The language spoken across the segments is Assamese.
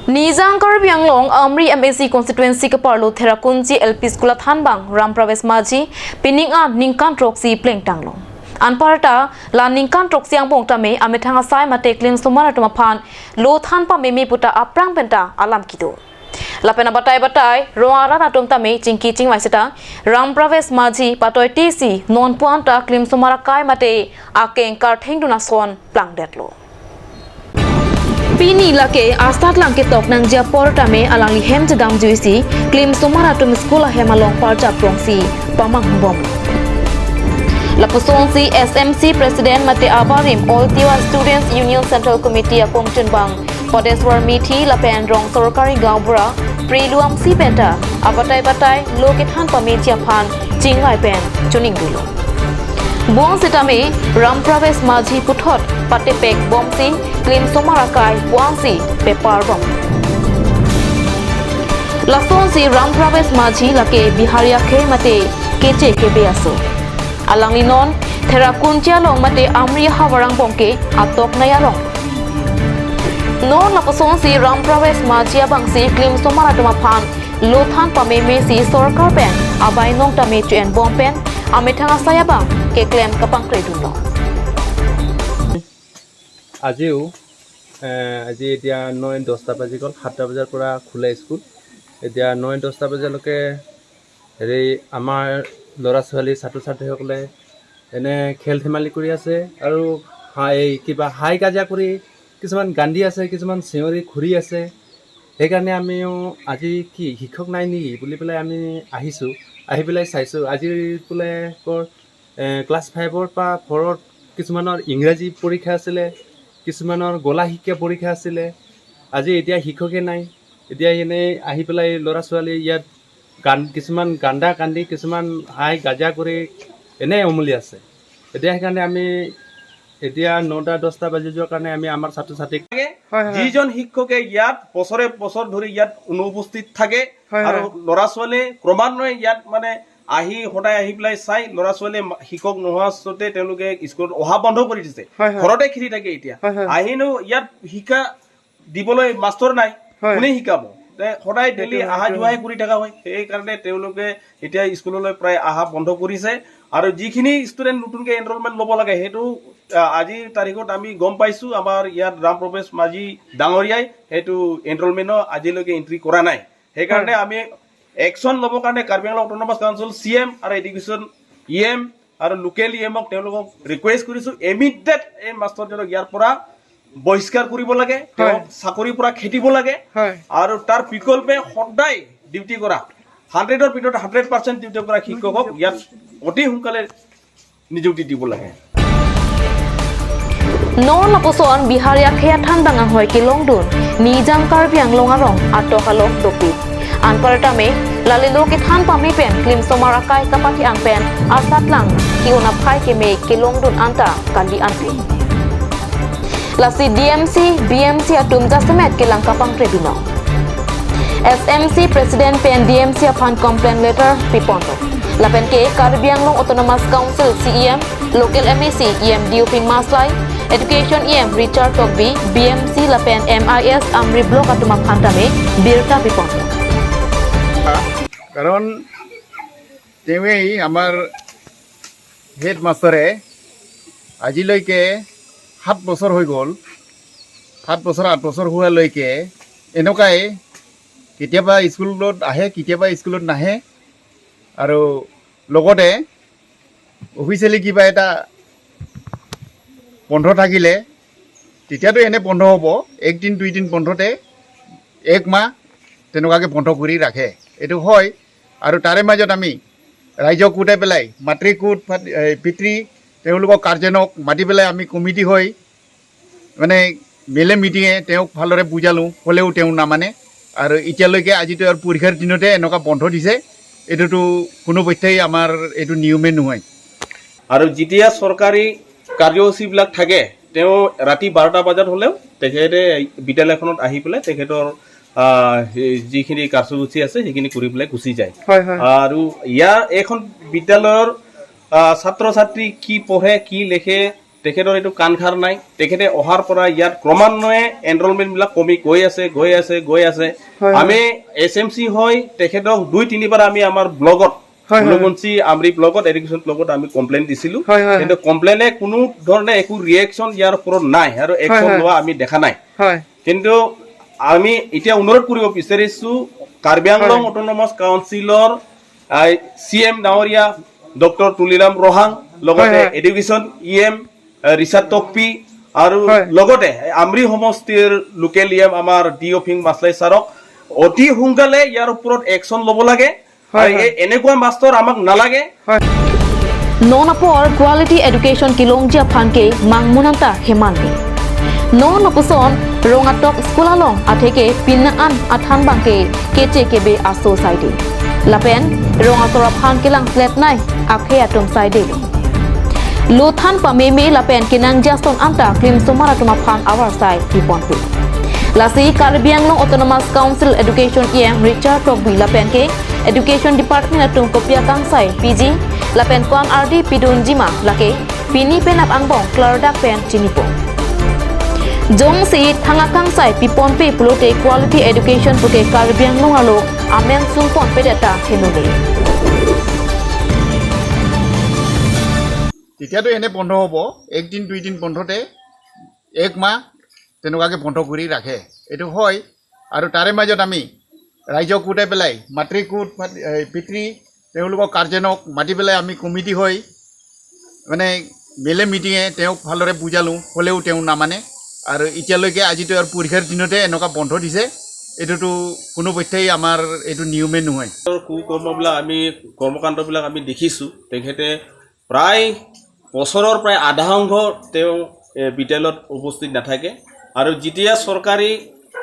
Nijang Karbi Anglong Amri MAC constituency ke parlo Therakunji LP School thanbang Ram Pravesh Majhi pining a ningkan troxy pleng tanglo. Anparta la ningkan troxy ang bong tame amethanga sai mate klim sumara tuma phan lo than pa memi puta aprang penta alam kido. Lapena batai batai roara na tum tame chingki chingwai sita Ram Pravesh Majhi patoi TC non puanta klim sumara kai mate akeng kar thengduna son plang detlo. Pini lake astat lang ke tok nang jia porta me alang li hem jadam juisi klim sumara tum school hem along parja prongsi pamang bom. Lapusong si SMC President mate abarim All Tiwa Students Union Central Committee akong chunbang Podeswar Mithi lapen rong sarkari gaubra priluam si penta abatai batai loke than pame chia phan chingwai pen chuning dulo. Buang sitame Ram Pravesh Majhi puthot pate pek bomsi klim somarakai buangsi paper bom. Lason si Ram Pravesh Majhi lake Biharia khe mate keche ke beaso. Alang linon thera kunchia long mate amri hawarang bongke atok naya rong. Non lapason si Ram Pravesh Majhi abangsi klim somaratuma phan lothan pame me si sarkar pen abai nong tame chen bom pen amethanga sayabang ke claim kapang kredunlo. আজিও আজি এতিয়া 9-10টা বাজি গ'ল। 7টা বজাৰ পৰা খোলে স্কুল। এতিয়া 9-10টা বজালৈকে হেৰি আমাৰ ল'ৰা ছোৱালী ছাত্ৰ ছাত্ৰীসকলে এনে খেল ধেমালি কৰি আছে আৰু হাই কিবা হাই কাজিয়া কৰি কিছুমান কান্দি আছে, কিছুমান চিঞৰি ঘূৰি আছে। সেইকাৰণে আমিও আজি কি শিক্ষক নাই নেকি বুলি পেলাই আমি আহিছোঁ। আহি পেলাই চাইছোঁ, আজি বোলে ক্লাছ ফাইভৰ পৰা ফ'ৰত কিছুমানৰ ইংৰাজী পৰীক্ষা আছিলে, কিছুমানৰ গলা শিক্ষা পৰীক্ষা আছিলে। আজি এতিয়া শিক্ষকে নাই। এতিয়া এনেই আহি পেলাই ল'ৰা ছোৱালী ইয়াত গান কিছুমান কান্দা কান্দি, কিছুমান হাই কাজিয়া কৰি এনেই উমলি আছে। এতিয়া সেইকাৰণে আমি এতিয়া 9টা 10টা বাজি যোৱাৰ কাৰণে আমি আমাৰ ছাত্ৰ ছাত্ৰীক যিজন শিক্ষকে ইয়াত বছৰে বছৰ ধৰি ইয়াত অনুপস্থিত থাকে আৰু ল'ৰা ছোৱালীয়ে ক্ৰমান্বয়ে ইয়াত মানে আহি সদায় আহি পেলাই চাই, ল'ৰা ছোৱালীয়ে শিক্ষক নোহোৱা সত্ত্বে তেওঁলোকে স্কুলত অহা বন্ধ কৰি দিছে, ঘৰতে খেলি থাকে। এতিয়া আহিনো ইয়াত শিক্ষা দিবলৈ মাষ্টৰ নাই, কোনে শিকাব? সদায় ডেইলি অহা যোৱাহে কৰি থকা হয়। সেইকাৰণে তেওঁলোকে এতিয়া স্কুললৈ প্ৰায় অহা বন্ধ কৰিছে। আৰু যিখিনি ষ্টুডেণ্ট নতুনকৈ এনৰলমেণ্ট ল'ব লাগে, সেইটো আজিৰ তাৰিখত আমি গম পাইছোঁ, আমাৰ ইয়াত ৰাম প্ৰৱেশ মাঝি ডাঙৰীয়াই সেইটো এনৰলমেণ্টো আজিলৈকে এণ্ট্ৰি কৰা নাই। সেইকাৰণে আমি একশ্যন ল'বৰ কাৰণে Karbi Anglong autonomous council C M আৰু এডুকেশ্যন ই এম আৰু লোকেল ই এমক তেওঁলোকক ৰিকুৱেষ্ট কৰিছোঁ, ইমিডিয়েট এই মাষ্টৰজনক ইয়াৰ পৰা বহিষ্কাৰ কৰিব লাগে, তেওঁক চাকৰিৰ পৰা খেদিব লাগে আৰু তাৰ বিকল্পে সদায় ডিউটি কৰা, 100ৰ ভিতৰত 100% ডিউটি কৰা শিক্ষকক ইয়াত অতি সোনকালে নিযুক্তি দিব লাগে। Non lapuson Biharia khea than bangang hoi ki longdun Nijang Karbi Anglong arong ato halong dopi. An paratame lalilo ki than pami pen klim somarakai kapati ang pen asatlang ki ona phai ke me ki longdun anta kandi anpi. Lasi DMC BMC atum jasemet ke langka pang treduno. SMC President pen DMC aphan complaint letter pipondo. Lapen ke Karbi Anglong Autonomous Council CEM, Local MAC EM Dioping Maslai, Education EM Richard Tokbi, BMC Lapen MIS Amri Block atuma phantame Birta pipondo. কাৰণ তেওঁৱেই আমাৰ হেড মাষ্টাৰে আজিলৈকে 7 বছৰ হৈ গ'ল। 7 বছৰ 8 বছৰ হোৱালৈকে এনেকুৱাই, কেতিয়াবা স্কুলত আহে, কেতিয়াবা স্কুলত নাহে। আৰু লগতে অফিচিয়েলি কিবা এটা বন্ধ থাকিলে তেতিয়াতো এনে বন্ধ হ'ব, একদিন দুইদিন বন্ধতে এক মাহ তেনেকুৱাকৈ বন্ধ কৰি ৰাখে, এইটো হয়। আৰু তাৰে মাজত আমি ৰাইজক গোটাই পেলাই মাতৃকোট এই পিতৃ তেওঁলোকক গাৰ্জেনক মাতি পেলাই আমি কমিটি হৈ মানে মেলে মিটিঙে তেওঁক ভালদৰে বুজালোঁ, হ'লেও তেওঁ নামানে। আৰু এতিয়ালৈকে আজিতো আৰু পৰীক্ষাৰ দিনতে এনেকুৱা বন্ধ দিছে, এইটোতো কোনো পধ্যেই আমাৰ এইটো নিয়মেই নহয়। আৰু যেতিয়া চৰকাৰী কাৰ্যসূচীবিলাক থাকে, তেওঁ ৰাতি 12টা বজাত হ'লেও তেখেতে বিদ্যালয়খনত আহি পেলাই তেখেতৰ সেই যিখিনি কাৰ্যসূচী আছে, সেইখিনি কৰি পেলাই গুচি যায়। হয় হয় আৰু ইয়াৰ এইখন বিদ্যালয়ৰ ছাত্ৰ ছাত্ৰী কি পঢ়ে, কি লেখে, তেখেতৰ এইটো কাণসাৰ নাই। তেখেতে অহাৰ পৰা ইয়াত ক্ৰমান্বয়ে এনৰলমেণ্টবিলাক কমি গৈ আছে, গৈ আছে, গৈ আছে। আমি এছ এম চি হৈ তেখেতক দুই তিনিবাৰ আমি আমাৰ ব্লগত, হুলুবঞ্চি আমৰি ব্লগত, এডুকেশ্যন ব্লগত আমি কমপ্লেইন দিছিলো। হয়, হয়। কিন্তু কমপ্লেইনে কোনো ধৰণে একো ৰিয়েকশ্যন ইয়াৰ ওপৰত নাই আৰু একশ্যন লোৱা আমি দেখা নাই। কিন্তু আমি এতিয়া অনুৰোধ কৰিব বিচাৰিছো কাৰ্বি আংলং অট'নমাছ কাউন্সিলৰ চি এম ডাঙৰীয়া ডক্টৰ তুলিৰাম ৰহাং, লগতে হয়, হয়। এডুকেশ্যন ই এম ৰিচাৰ্ড টকপি আৰু লগতে আমৰি সমষ্টিৰ লোকেল ই এম আমাৰ ডি অফিং মাছলাই ছাৰক অতি সোনকালে ইয়াৰ ওপৰত একশ্যন ল'ব লাগে। আৰু এই এনেকুৱা মাষ্টৰ আমাক নালাগে। Non apor quality education kilong jia phanke mangmunanta hemanni. Non apuson rongatok skulalong atheke pinaan athan bangke keche kebe aso saide. Lapen rongasora phan kilang slet nai akhe atum saide. Lothan pameme lapen kinang jason anta klim somara tuma phan awar sai pipon pi. Lasi Karbi Anglong Autonomous Council Education EM Richard Tokbi lapen ke Education Department atum kopia kangsai PG lapen kwan RD pidun jima lake pini penap angbong klardak pen chinipo. Jong si thanga kangsai pipon pe pulote quality education puke Karbi Anglong alo amen sungpon pedeta henune. তেতিয়াতো এনে বন্ধ হ'ব, একদিন দুইদিন বন্ধতে এক মাহ তেনেকুৱাকৈ বন্ধ কৰি ৰাখে, এইটো হয়। আৰু তাৰে মাজত আমি ৰাইজক গোটাই পেলাই, মাতৃগোট, এই পিতৃ, তেওঁলোকক গাৰ্জেনক মাতি পেলাই আমি কমিটি হৈ মানে মেলে মিটিঙে তেওঁক ভালদৰে বুজালোঁ, হ'লেও তেওঁ নামানে। আৰু এতিয়ালৈকে আজিতো আৰু পৰীক্ষাৰ দিনতে এনেকুৱা বন্ধ দিছে, এইটোতো কোনো পধ্যেই আমাৰ এইটো নিয়মেই নহয়। কুকৰ্মবিলাক আমি, কৰ্মকাণ্ডবিলাক আমি দেখিছোঁ। তেখেতে প্ৰায় বছৰৰ প্ৰায় আধা অংশ তেওঁ বিদ্যালয়ত উপস্থিত নাথাকে আৰু যেতিয়া চৰকাৰী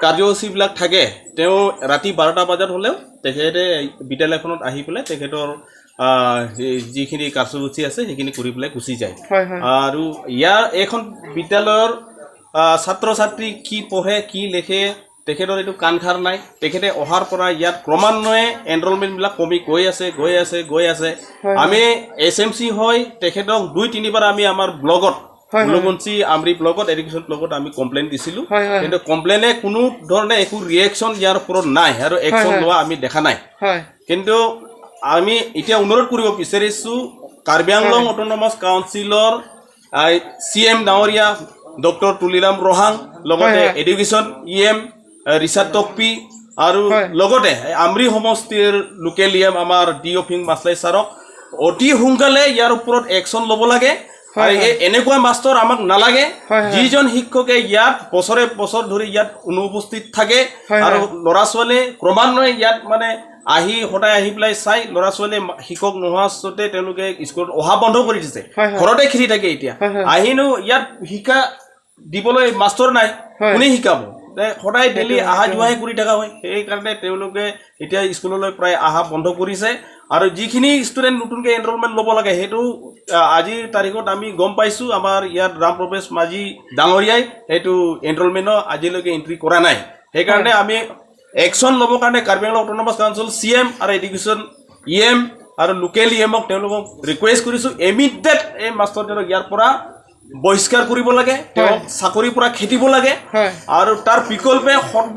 কাৰ্যসূচীবিলাক থাকে, তেওঁ ৰাতি 12টা বজাত হ'লেও তেখেতে বিদ্যালয়খনত আহি পেলাই তেখেতৰ এই যিখিনি কাৰ্যসূচী আছে, সেইখিনি কৰি পেলাই গুচি যায়। হয় হয় আৰু ইয়াৰ এইখন বিদ্যালয়ৰ ছাত্ৰ ছাত্ৰী কি পঢ়ে, কি লেখে, তেখেতৰ এইটো কাণসাৰ নাই। তেখেতে অহাৰ পৰা ইয়াত ক্ৰমান্বয়ে এনৰলমেণ্টবিলাক কমি গৈ আছে, গৈ আছে, গৈ আছে। আমি এছ এম চি হৈ তেখেতক দুই তিনিবাৰ আমি আমাৰ ব্লগত, হয়, হয়। হুলুবঞ্চি আমৰি ব্লগত, এডুকেশ্যন ব্লগত আমি কমপ্লেইন দিছিলোঁ। হয়, হয়। কিন্তু কমপ্লেইনে কোনো ধৰণে একো ৰিয়েকশ্যন ইয়াৰ ওপৰত নাই আৰু একশ্যন লোৱা আমি দেখা নাই। কিন্তু আমি এতিয়া অনুৰোধ কৰিব বিচাৰিছোঁ কাৰ্বি আংলং অট'নমাছ কাউন্সিলৰ চি এম ডাঙৰীয়া ডক্টৰ তুলিৰাম ৰহাং, লগতে হয়, হয়। এডুকেশ্যন ই এম ৰিচাৰ্ড টকপি আৰু লগতে আমৰি সমষ্টিৰ লোকেল ই এম আমাৰ ডি অফিং মাছলাই ছাৰক অতি সোনকালে ইয়াৰ ওপৰত একশ্যন ল'ব লাগে। আৰু এই এনেকুৱা মাষ্টৰ আমাক নালাগে। হয়, হয়। যিজন শিক্ষকে ইয়াত বছৰে বছৰ ধৰি ইয়াত অনুপস্থিত থাকে আৰু ল'ৰা ছোৱালীয়ে ক্ৰমান্বয়ে ইয়াত মানে আহি সদায় আহি পেলাই চাই, ল'ৰা ছোৱালীয়ে শিক্ষক নোহোৱা সত্ত্বে তেওঁলোকে স্কুলত অহা বন্ধ কৰি দিছে। হয়, হয়। ঘৰতে খেলি থাকে এতিয়া। হয়, হয়। আহিনো ইয়াত শিক্ষা দিবলৈ মাষ্টৰ নাই। কোনে শিকাব? সদায় ডেইলি অহা যোৱাহে কৰি থকা হয়। সেইকাৰণে তেওঁলোকে এতিয়া স্কুললৈ প্ৰায় অহা বন্ধ কৰিছে আৰু যিখিনি ষ্টুডেণ্ট নতুনকৈ এনৰলমেণ্ট ল'ব লাগে, সেইটো আজিৰ তাৰিখত আমি গম পাইছোঁ, আমাৰ ইয়াত ৰাম প্ৰবেশ মাঝি ডাঙৰীয়াই সেইটো এনৰলমেণ্টো আজিলৈকে এণ্ট্ৰি কৰা নাই। সেইকাৰণে আমি একশ্যন ল'বৰ কাৰণে Karbi Anglong autonomous council C M আৰু এডুকেশ্যন ই এম আৰু লোকেল ই এমক তেওঁলোকক ৰিকুৱেষ্ট কৰিছোঁ, ইমিডিয়েট এই মাষ্টৰজনক ইয়াৰ পৰা বহিষ্কাৰ কৰিব লাগে, তেওঁক চাকৰিৰ পৰা খেদিব লাগে। আৰু তাৰ বিকল্পে সদ